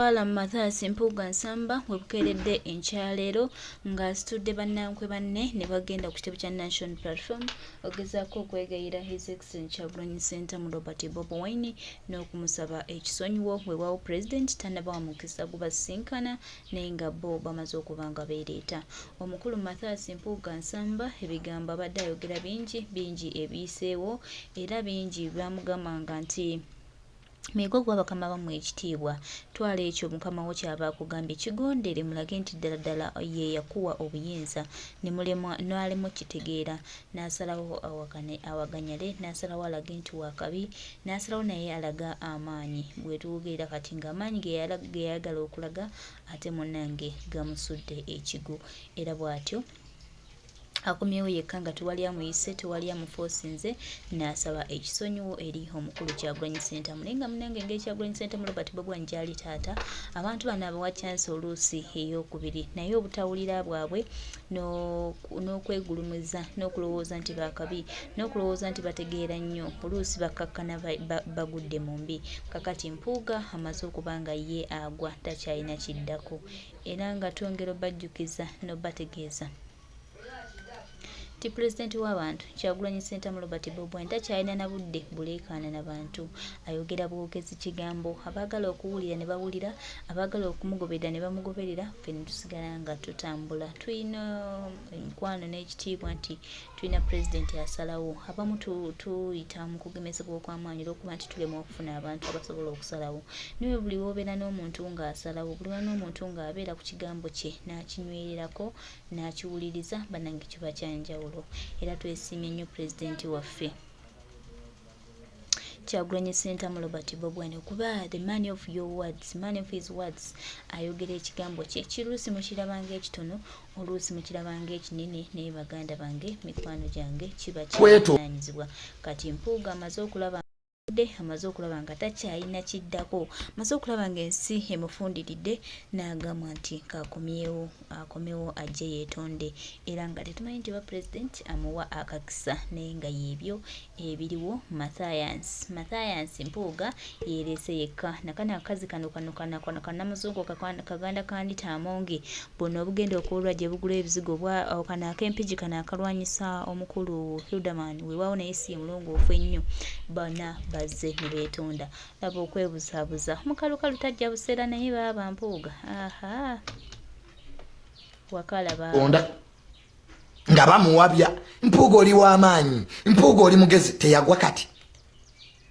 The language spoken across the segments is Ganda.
Twala Mathias Mpuuga Nsamba webukeeredde enkyaleero ng'asitudde bannankwe banne ne bagenda ku kitebe kya National Platform ogezaako okwegayira His Excellency Kyagulanyi Ssentamu Robert Bobi Wine n'okumusaba ekisonyiwo. Weewaawo Pulezidenti tannabawa mukisa gubasisinkana naye nga bo bamaze okuba nga beereeta. Omukulu Mathias Mpuuga Nsamba ebigambo abadde ayogera bingi bingi ebiyiseewo era bingi bamugambanga nti Muyige okuwa bakama bammwe ekitiibwa. Twala ekyo mukama wo ky'aba akugambye, kigondere, mulage nti ddala ddala ye yakuwa obuyinza. Ne mulemwa, n'alemwa okukitegeera, n'asalawo awakane, awaganyale, n'asalawo alage nti wa kabi, n'asalawo naye alage amaanyi. Bwe twogerera kati nga amaanyi ge ge yayagala okulaga ate munnange gamusudde ekigwo. Era bw'atyo. Akomyewo yekka nga tewali amuyise, tewali amufoosinze n'asaba ekisonyiwo eri omukulu Kyagulanyi Ssentamu. Naye nga munnange engeri Kyagulanyi Ssentamu Robert Bobi Wine gy'ali taata, abantu bano abawa chance oluusi ey'okubiri naye obutawulira bwabwe n'okwegulumiza n'okulowooza nti baakabi n'okulowooza nti bategeera nnyo oluusi bakkakkana bagudde mu mbi. Kakati Mpuuga amaze okuba nga ye agwa takyalina kiddako. Era nga twongera obajjukiza n'obategeeza nti pulezidenti w'abantu Kyagulanyi Ssentamu Robert Bobi Wine takyalina na budde buleekaana na bantu, ayogera bwogezi kigambo, abaagala okuwulira ne bawulira, abaagala okumugoberera ne bamugoberera, ffe ne tusigala nga tutambula. Tulina emikwano n'ekitiibwa nti tulina pulezidenti asalawo. Abamu tuyita mu kugemesebwa okw'amaanyi olw'okuba nti tulemwa okufuna abantu abasobola okusalawo. Naye buli w'obeera n'omuntu ng'asalawo, buli w'obeera n'omuntu ng'abeera ku kigambo kye n'akinywererako, n'akiwuliriza, bannange kiba kya njawulo. Era twesiimye nnyo pulezidenti waffe. Kyagulanyi Ssentamu Robert Bobi Wine okuba the man of your words, man of his words, ayogera ekigambo kye kiruusi mukiraba ng'ekitono oluusi mukiraba ng'ekinene naye baganda bange mikwano gyange kiba kyavunaanyizibwa. Kati Mpuuga amaze okulaba amaze okulaba nga takyalina kiddako, amaze okulaba ng'ensi emufundiridde n'agamba nti kakomyewo akomewo ajje yeetonde era nga tetumanyi nti oba pulezidenti amuwa akakisa naye nga yeebyo ebiriwo. Mathias Mathias Mpuuga yeereese yekka nakano akakazi kano kano kano kano kanamuzungu kaganda ka Anita Amongi buno obugenda okuwulwa gye bugula ebizigo bwa kano ak'empigi kano akalwanyisa omukulu Hilderman weewaawo naye si ye mulongoofu ennyo bonna bazze ne beetonda. Laba okwebuzaabuza mukalukalu tajja buseera naye baaba Mpuuga aha wakala baaba. Nga bamuwabya Mpuuga oli w'amaanyi, Mpuuga oli mugezi, teyagwa kati.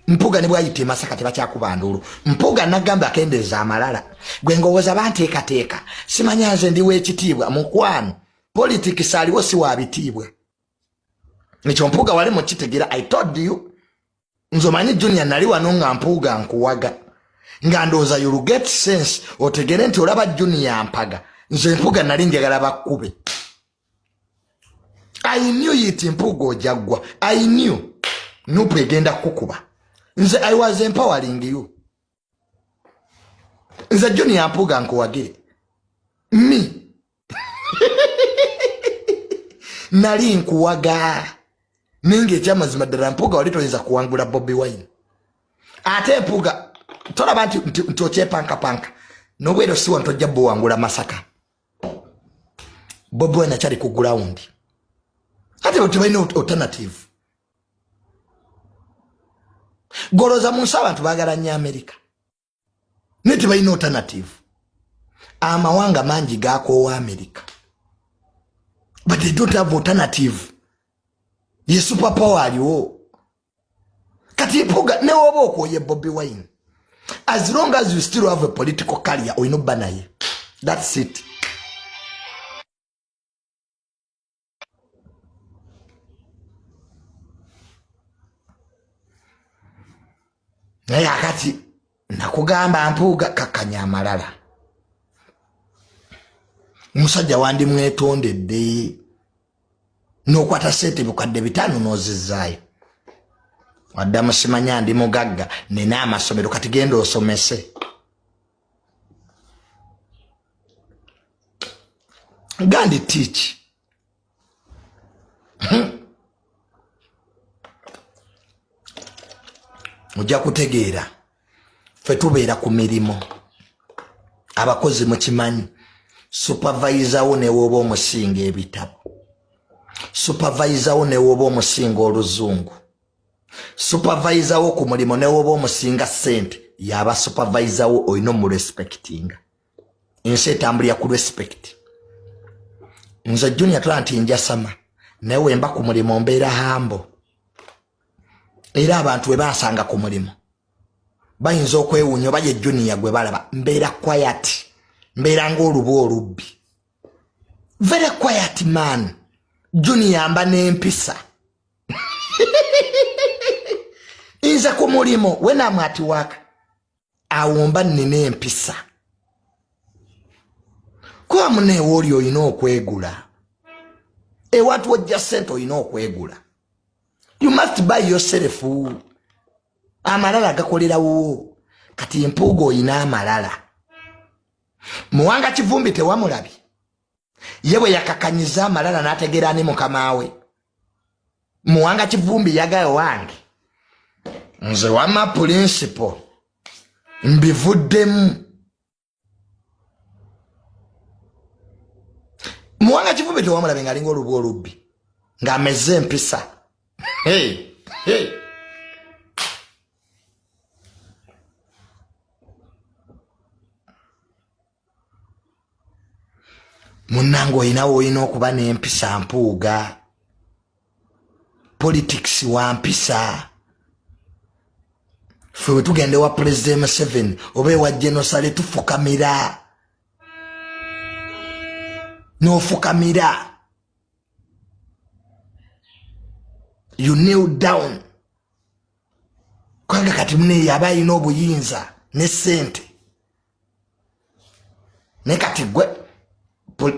Mpuuga ne bwayita e Masaka tebakyakuba nduulu. Mpuuga nagamba akendeeza amalala. Gwe ngowooza banteekateeka, simanya nze ndi w'ekitiibwa. Mukwano, politics aliwo si wa bitiibwa. Ekyo Mpuuga wali mukitegeera. I told you. Nze omanyi Junior nali wano nga Mpuuga nkuwaga. Nga ndowooza you'll get sense otegere nti olaba Junior mpaga. Nze Mpuuga nali njagala bakkube. I knew it Mpuuga ojaggwa. I knew. Nupu egenda kukuba. Nze I was empowering you. Nze Junior Mpuuga nkuwagire. Me. Nali nkuwaga. Ninga ekyamazima ddala Mpuuga wali toyinza kuwangula Bobi Wine. Ate Mpuuga tolaba nti okyepankapanka. N'obwero si wantu ojja buwangula Masaka. Bobi Wine akyali ku ground. Ate tebalina alternative. Goloza mu nsi abantu baagala nnyo Amerika. Naye tebalina alternative. Amawanga mangi gakoowa Amerika. But they don't have alternative. Ye super power aliwo. Kati Mpuuga ne woba okooye Bobi Wine. As long as you still have a political career, olina obba naye. That's it. Naye akati nakugamba Mpuuga kakkanya amalala. Omusajja wandimwetondedde n'okwata ssente bukadde 500 n'ozizzaayo. Waddamu simanya ndi mugagga nina amasomero kati genda osomese. Gandi teach. Ojja kutegeera ffe tubeera ku mirimu. Abakozi mukimanyi, supervisor wo newooba omusinga ebitabo, supervisor wo newooba omusinga oluzungu, supervisor wo ku mulimu newooba omusinga ssente, yaba supervisor wo, olina omurespectinga. Ensi etambulira ku respect. Nze Junior tola nti njasama, naye wemba ku mulimu mbeera hambo, era abantu we bansanga ku mulimu bayinza okwewuunya oba ye Junior gwe balaba. Mbeera quiet, mbeera ng'oluba olubbi, very quiet man. Junior mba n'empisa. Nze ku mulimu when I'm at work, awo mba nnina empisa, kuba muneewe oli olina okwegula ewantu wojja ssente, olina okwegula. You must buy yourself. Amalala gakolerawo. Kati Mpuuga oyina amalala. Muwanga Kivumbi tewamulabye ye bwe yakakanyiza amalala n'ategeera ani mukama we? Muwanga Kivumbi yagayo wange, nze wama principal mbivuddemu. Muwanga Kivumbi tewamulabe ng'alinga olubwa olubbi ng'ameze empisa? Hey, hey. Munnange, olinawo olina okuba n'empisa. Mpuuga politics wa mpisa. Ffe bwe tugenda ewa President Museveni oba ewa Genosale, tufukamira n'ofukamira, you kneel down, kubanga kati muneeyo aba alina obuyinza ne ssente. Naye kati gwe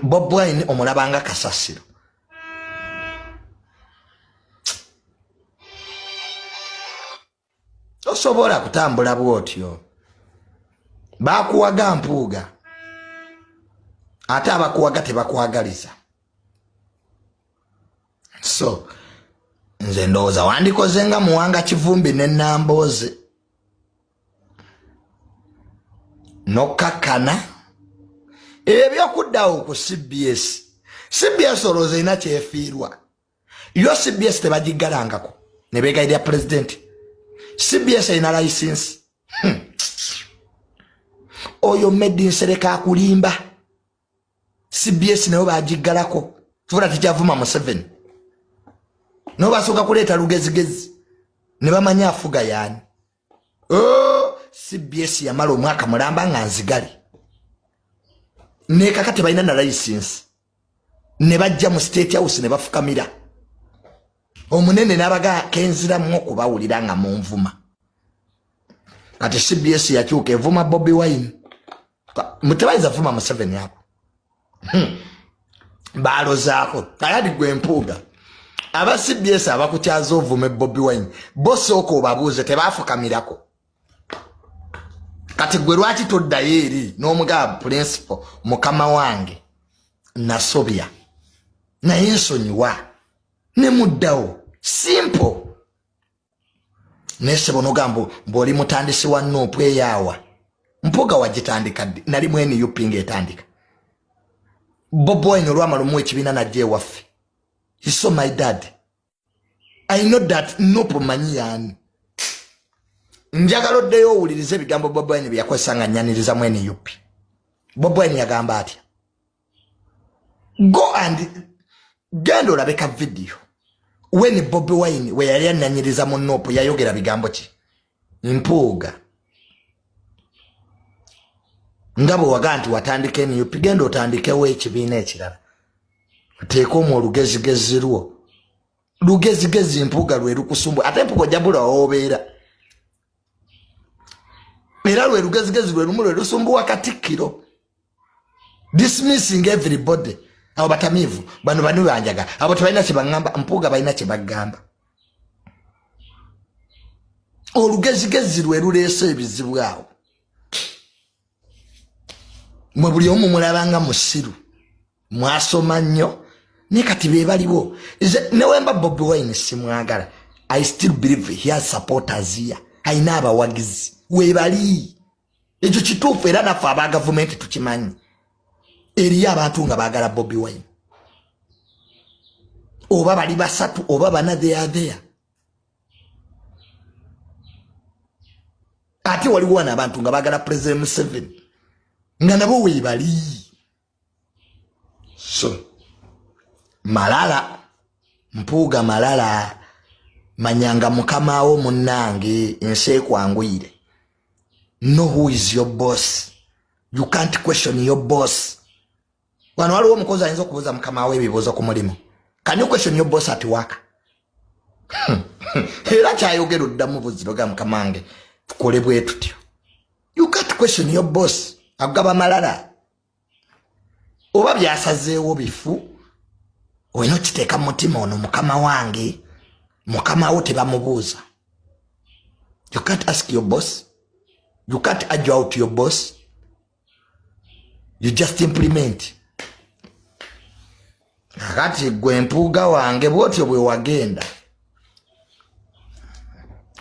Bobi Wine omulabanga kasasiro. Tosobola kutambula bwotyo. Bakuwaga Mpuuga, ate abakuwaga tebakwagaliza. So nze ndowooza wandikoze nga Muwanga Kivumbi ne Nambooze, nokkakkana ebyo ebyokuddawo ku CBS. CBS olowooza erina kyefiirwa? Yo CBS tebagiggalangako ne beegayirira pulezidenti. CBS erina license. Oyo Medi Nsereka akulimba. CBS nayo bagiggalako tubula tekyavuma Museveni, nabo basooka kuleeta lugezigezi ne bamanya afuga yaani. Oh, CBS yamala omwaka mulamba nga nzigale, nekaka tebalina na license, ne bajja mu State House ne bafukamira omunene n'abaga kenziramu okubawulira nga munvuma. Kati CBS yakyuka evuma Bobi Wine, mutebayinza vuma Museveni abo. Balozaako kayadi gwe Mpuuga. Aba CBS abakukyaza ovume Bobi Wine, bo sooka obabuuze, tebafukamirako? Kati gwe lwaki toddayo eri n'omugaba, principal, mukama wange nasobya, naye nsonyiwa, ne muddawo? Simple. Naye sebo nogamba bw'oli mutandisi wa NUP eyaawa. Mpuuga wagitandika ddi? Nali mu NUP ng'etandika. Bobi Wine olwamala omuwa ekibiina najja ewaffe. He saw my dad. I know that NUP manyi yaani. Njagala oddeyo owulirize ebigambo Bobi Wine bye yakozesa nga nyaniriza mu NUP. Bobi Wine yagamba atya? Go and genda olabe ka video when Bobi Wine we yali ananyiriza mu NUP, yayogera bigambo ki? Mpuuga, nga bwe wagaa nti watandika NUP, genda otandikewo ekibiina ekirala, oteeke omwo olugezigezi lwo. Lugezigezi Mpuuga lwe lukusumbu, ate Mpuuga ojja bula woobeera, era lwe lugezigezi lwe lumu lwe lusumbuwa Katikkiro, dismissing everybody. Abo batamiivu bano bani banjaga, abo tebalina kyebaŋŋamba. Mpuuga balina kyebagamba. Olugezigezi lwe luleese ebizibu awo. Mwe buli omu mulabanga musiru, mwasoma nnyo, naye kati be baliwo. Newemba Bobi Wine simwagala, I still believe he has supporters here. Alina abawagizi webali. Ekyo kituufu, era naffe aba gavumenti tukimanyi. Eriyo abantu nga baagala Bobi Wine, oba bali basatu oba bana, they are there. Ate waliwo wano abantu nga baagala President Museveni, nga nabo weebali. So malala, Mpuuga malala, manyanga mukamawo munnange, ensi ekwanguyire. Know who is your boss. You can't question your boss. Wano waliwo omukozi ayinza okubuuza mukama we ebibuuzo ku mulimu? Can you question your boss at work? Era kyayogera oddamu buziro ga mukama wange, tukole bwe tutyo. You can't question your boss. Agaba malala, oba byasazeewo bifu, olina okiteeka mu mutima, ono mukama wange. Mukama wo tebamubuuza. You can't ask your boss, you can't argue out your boss, you just implement. Kakati gwe Mpuuga wange, bwotyo bwe wagenda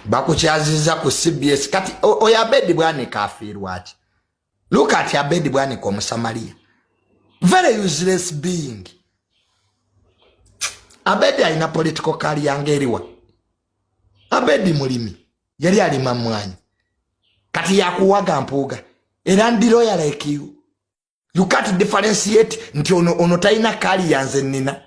bakukyaziza ku CBS. Kati oyo Abedi Bwanika afiirwaki? Look at Abedi Bwanika omusamaliya, very useless being. Abedi alina political career ngeriwa? Abedi mulimi, yali alima mwanyi, kati yakuwaga Mpuuga. Era ndi loyal like you. You can't differentiate nti ono talina career, nze nina.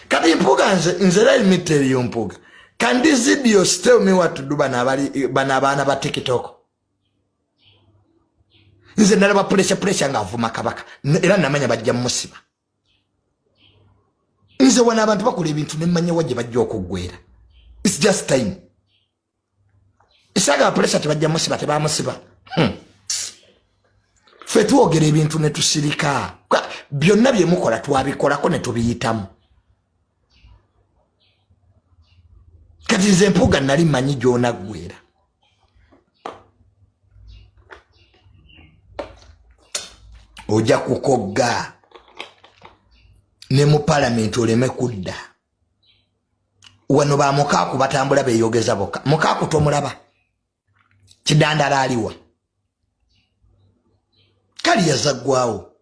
Kati Mpuuga, nze let me tell you, Mpuuga, can this video tell me what to do? Bano abali bano abaana ba TikTok, nze nalaba pressure, pressure ng'avuma Kabaka, era namanya bajja mumusiba. Nze wano abantu bakola ebintu nemmanya wa gye bajja okuggwera. It's just time. Isaga pressure, tebajja musiba, tebamusiba. Ffe twogera ebintu ne tusirika. Byonna bye mukola twabikolako ne tubiyitamu. Kati nze Mpuuga nali mmanyi gy'onaggwera. Ojja kukogga ne mu palamenti oleme kudda wano. Bamukaaku batambula beyogeza bokka. Mukaaku tomulaba, kidandala aliwa? Kali yazaggwawo.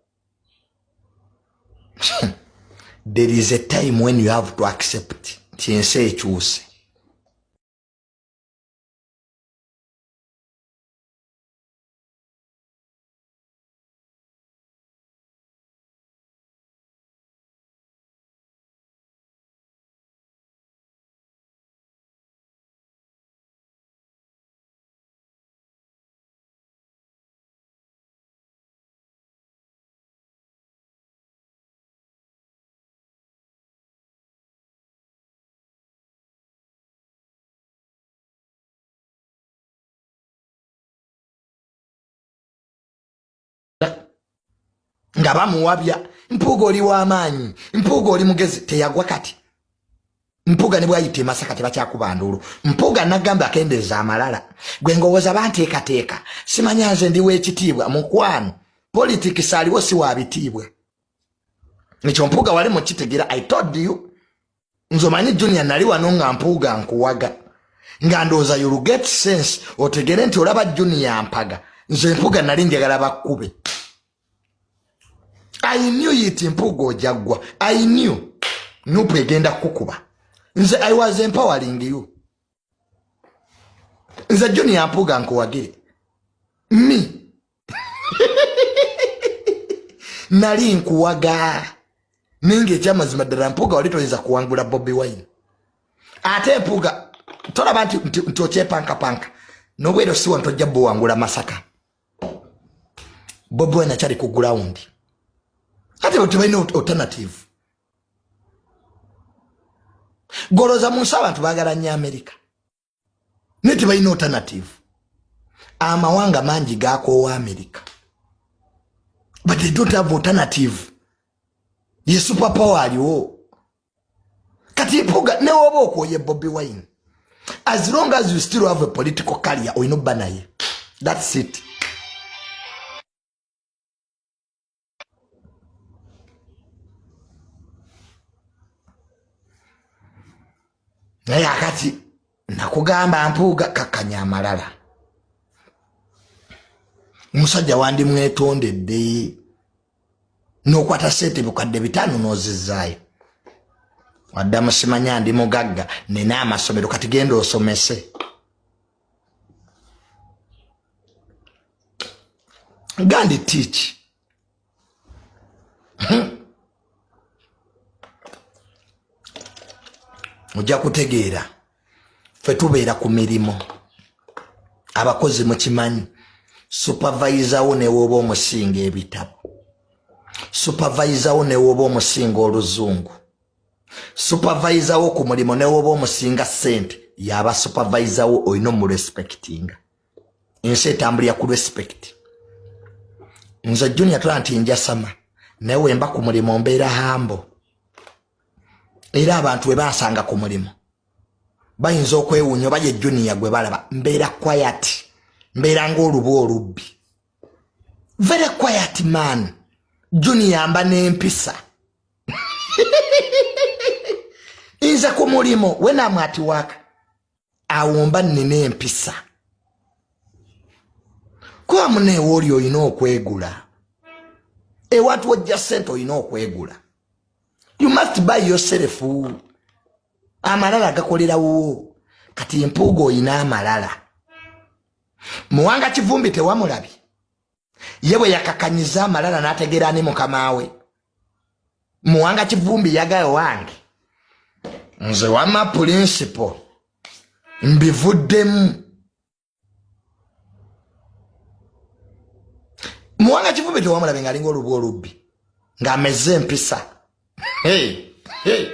There is a time when you have to accept nti ensi ekyuse. Nga bamuwabya, Mpuuga oli w'amaanyi, Mpuuga oli mugezi, teyagwa. Kati Mpuuga ne bwayita emasaka tebakyakuba nduulu. Mpuuga nagamba akendeeza amalala. Gwe ngowooza banteekateeka, simanya nze ndi w'ekitiibwa. Mukwano, politics aliwo si wa bitiibwa. Ekyo Mpuuga wali mukitegeera. I told you, nze omanyi Junior, nali wano nga Mpuuga nkuwaga, nga ndowooza you'll get sense, otegere nti olaba Junior mpaga. Nze Mpuuga nali njagala bakkube. I knew it. Mpuuga ojaggwa. I knew NUP egenda kukuba. Nze I was empowering you. Nze Junior Mpuuga nkuwagire. Me nali nkuwaga, ninga ekyamazima ddala Mpuuga wali toyinza kuwangula Bobi Wine. Ate Mpuuga tolaba nti okyepankapanka nobwero siwa ntojja buwangula Masaka. Bobi Wine akyali ku ground, ate tebalina alternative. Goloza mu nsi abantu baagala nnyo Amerika, naye tebalina alternative. Amawanga mangi gakoowa Amerika, but they don't have alternative. Ye super power aliwo kati. Mpuuga, newoba okwoye Bobi Wine, as long as you still have a political career, olina obba naye. That's it. Naye akati nakugamba, Mpuuga, kakkanya amalala. Omusajja wandimwetondedde n'okwata sente 5,000 n'ozizaayo. Wadda musimanya ndi mugagga nina amasomero, kati genda osomese. Gandi teach. Ojja kutegeera ffe tubeera ku mirimu, abakozi mukimanyi, supervisor wo newooba omusinga ebitabo, supervisor wo newooba omusinga oluzungu, supervisor wo ku mulimu newooba omusinga ssente, yaba supervisor wo olina omurespectinga. Ensi etambulira ku respect. Nze Junior tola nti njasama, naye wemba ku mulimu mbeera hambo, era abantu we bansanga ku mulimu bayinza okwewuunya oba ye Junior gwe balaba. Mbeera quiet, mbeera ng'olubu olubbi, very quiet man. Junior mba n'empisa. Nze ku mulimu when I'm at work awo mba nnina empisa, kuba muneewe oli olina okwegula ewantu wojja ssente, olina okwegula. You must buy yourself. Amalala gakolerawo. Kati Mpuuga olina amalala. Muwanga Kivumbi tewamulabye ye bwe yakakanyiza amalala n'ategeera ani mukama we. Muwanga Kivumbi yagayo wange nze wama principal mbivuddemu. Muwanga Kivumbi tewamulabe ng'alinga olubu olubbi ng'ameze empisa. Hey, hey.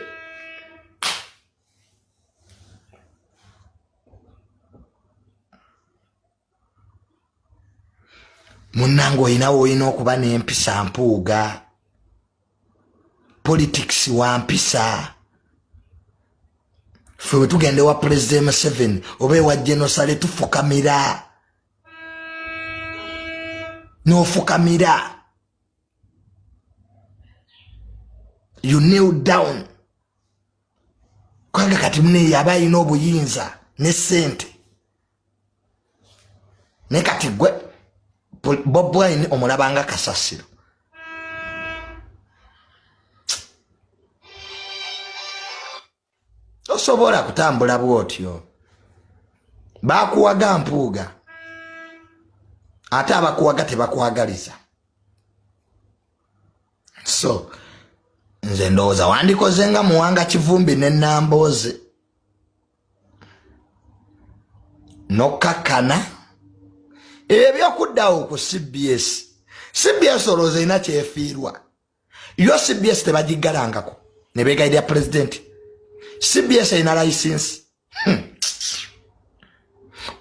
Munnange olinawo olina okuba n'empisa. Mpuuga politics wa mpisa. Ffe bwe tugenda ewa President Museveni oba ewa Genosale tufukamira, n'ofukamira, you kneel down, kubanga kati muneeyo aba alina obuyinza ne ssente. Naye kati gwe Bobi Wine omulabanga kasasiro. Tosobola kutambula bwotyo. Bakuwaga Mpuuga, ate abakuwaga tebakwagaliza. So nze ndowooza wandikoze nga Muwanga Kivumbi ne Nambooze nokkakkana ebyokuddawo ku CBS. CBS olowooza erina kyefiirwa? Yo CBS tebagiggalangako ne beegayirira pulezidenti. CBS erina license.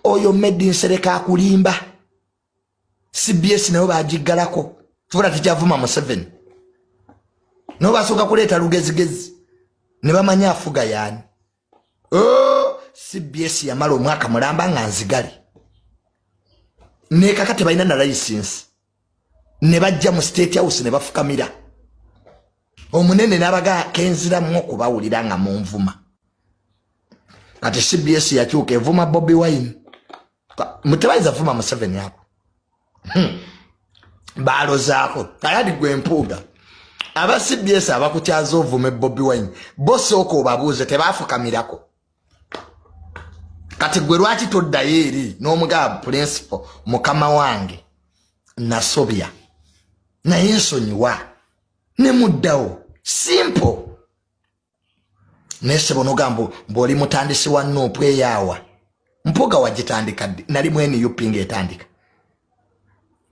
Oyo Medi Nsereka akulimba. CBS nayo bagiggalako tubula tekyavuma Museveni, nabo basooka kuleeta lugezigezi ne bamanya afuga yaani. Oh, CBS yamala omwaka mulamba nga nzigale nekaka, tebalina na license. Ne bajja mu State House ne bafukamira omunene n'abaga kenziramu okubawulira nga munvuma. Kati CBS yakyuka evuma Bobi Wine, mutebayinza vuma Museveni abo. Balozaako kayadi gwe Mpuuga. Aba CBS abakukyaza ovume Bobi Wine, bo sooka obabuuze tebafukamirako. Kati gwe lwaki toddayo eri n'omugaba principal, mukama wange nasobya naye nsonyiwa, ne muddawo? Simple. Naye sebo nogamba mbw'oli mutandisi wa NUP eyaawa. Mpuuga wagitandika ddi? Nali mu NUP ng'etandika.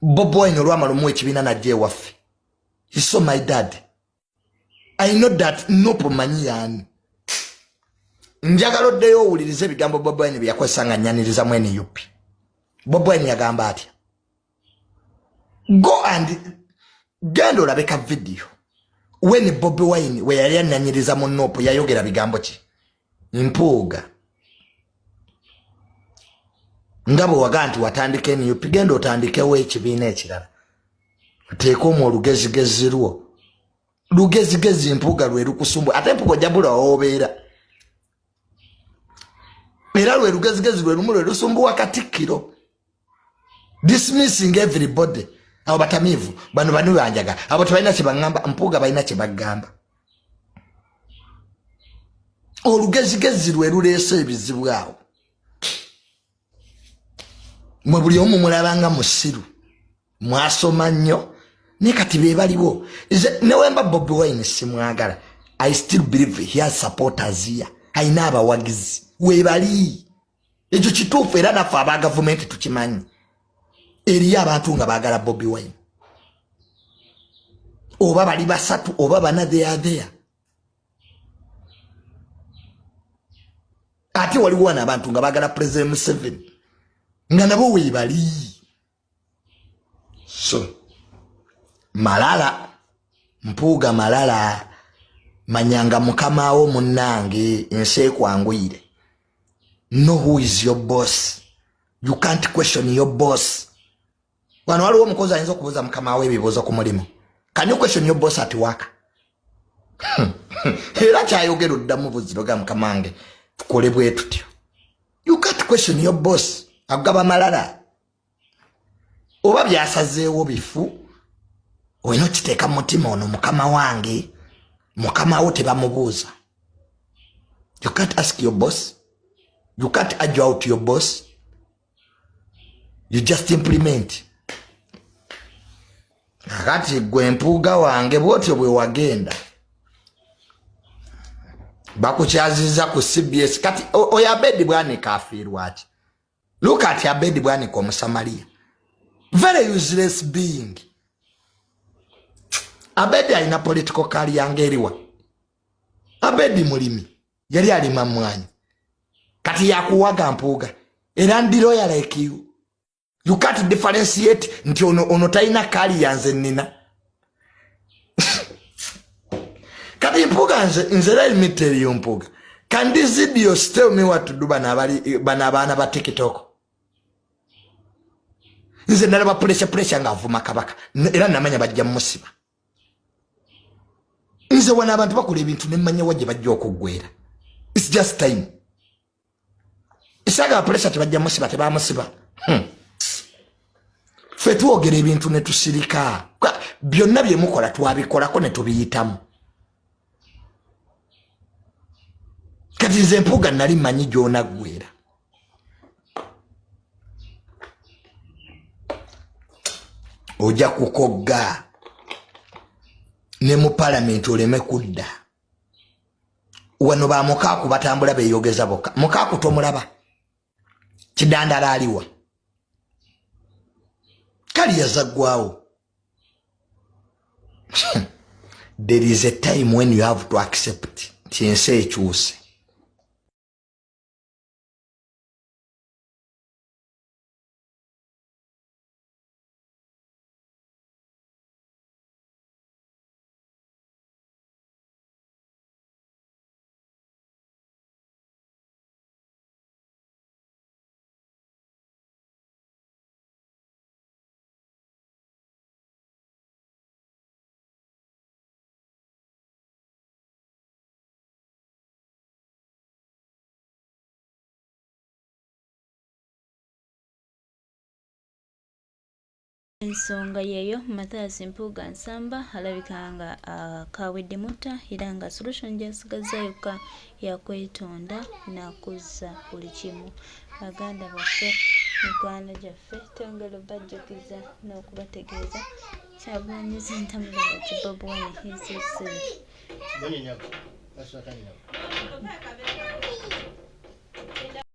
Bobi Wine olwamala omuwa ekibiina najja ewaffe. He saw my dad. I know that NUP manyi yaani. Njagala oddeyo owulirize ebigambo Bobi Wine bye yakozesa nga nyaniriza mu NUP. Bobi Wine yagamba atya? Go and genda olabe ka video when Bobi Wine we yali ananyiriza mu NUP, yayogera bigambo ki? Mpuuga, nga bwe wagaa nti watandika NUP, genda otandikewo ekibiina ekirala, oteeke omwo olugezigezi lwo. Lugezigezi Mpuuga lwe lukusumbu, ate Mpuuga ojja bula woobeera, era lwe lugezigezi lwe lumu lwe lusumbuwa Katikkiro. Dismissing everybody. Abo batamiivu bano banu banjaga abo tebalina kyebaŋŋamba. Mpuuga balina kyebagamba. Olugezigezi lwe luleese ebizibu awo. Mwe buli omu mulabanga musiru, mwasoma nnyo, naye kati be baliwo. Newemba Bobi Wine simwagala, I still believe he has supporters here. Alina abawagizi webali, ekyo kituufu, era naffe aba gavumenti tukimanyi. Eriyo abantu nga baagala Bobi Wine, oba bali basatu oba bana, they are there. Ate waliwo wano abantu nga baagala President Museveni nga nabo webali. So malala Mpuuga, malala manyanga mukamawo munnange, ensi ekwanguyire. Know who is your boss. You can't question your boss. Wano waliwo omukozi ayinza okubuuza mukama we ebibuuzo ku mulimu? Can you question your boss at work? Era kyayogera oddamu buziro ga mukama wange, tukole bwe tutyo. You can't question your boss. Agaba malala oba byasazeewo bifu, olina okiteeka mu mutima, ono mukama wange. Mukama wo tebamubuuza. You can't ask your boss, you can't argue out your boss, you just implement. Kakati gwe Mpuuga wange, bwotyo bwe wagenda bakukyaziza ku CBS. Kati oyo Abedi Bwanika afiirwaki? Look at Abedi Bwanika omusamaliya, very useless being. Abedi alina political career ngeriwa? Abedi mulimi, yali alima mwanyi, kati yakuwaga Mpuuga. Era ndi loyal like you. You can't differentiate nti ono talina career, nze nina. Kati Mpuuga, nze let me tell you, Mpuuga, can this idiots tell me what to do? Bano abali bano abaana ba TikTok, nze nalaba pressure, pressure ng'avuma kabaka, era namanya bajja mumusiba. Nze wano abantu bakola ebintu nemmanya wa gye bajja okuggwera. It's just time. Isaga pressure, tebajja musiba, tebamusiba. Ffe twogera ebintu ne tusirika. Byonna bye mukola twabikolako ne tubiyitamu. Kati nze Mpuuga nali manyi gy'onaggwera. Ojja kukogga ne mu palamenti oleme kudda wano. Bamukaaku batambula beyogeza bokka. Mukaaku tomulaba kidandala aliwa kali yazaggwawo. There is a time when you have to accept nti ensi ekyuse. Ensonga yeeyo, Mathias Mpuuga Nsamba alabika nga akawedde mutta, era nga solution gy'asigazza yokka yakwetonda nakuzza buli kimu. Baganda baffe, mikwano gyaffe, twongera obajjukiza n'okubategeeza Kyagulanyi Ssentamu Robert Bobi Wine, His Excellency.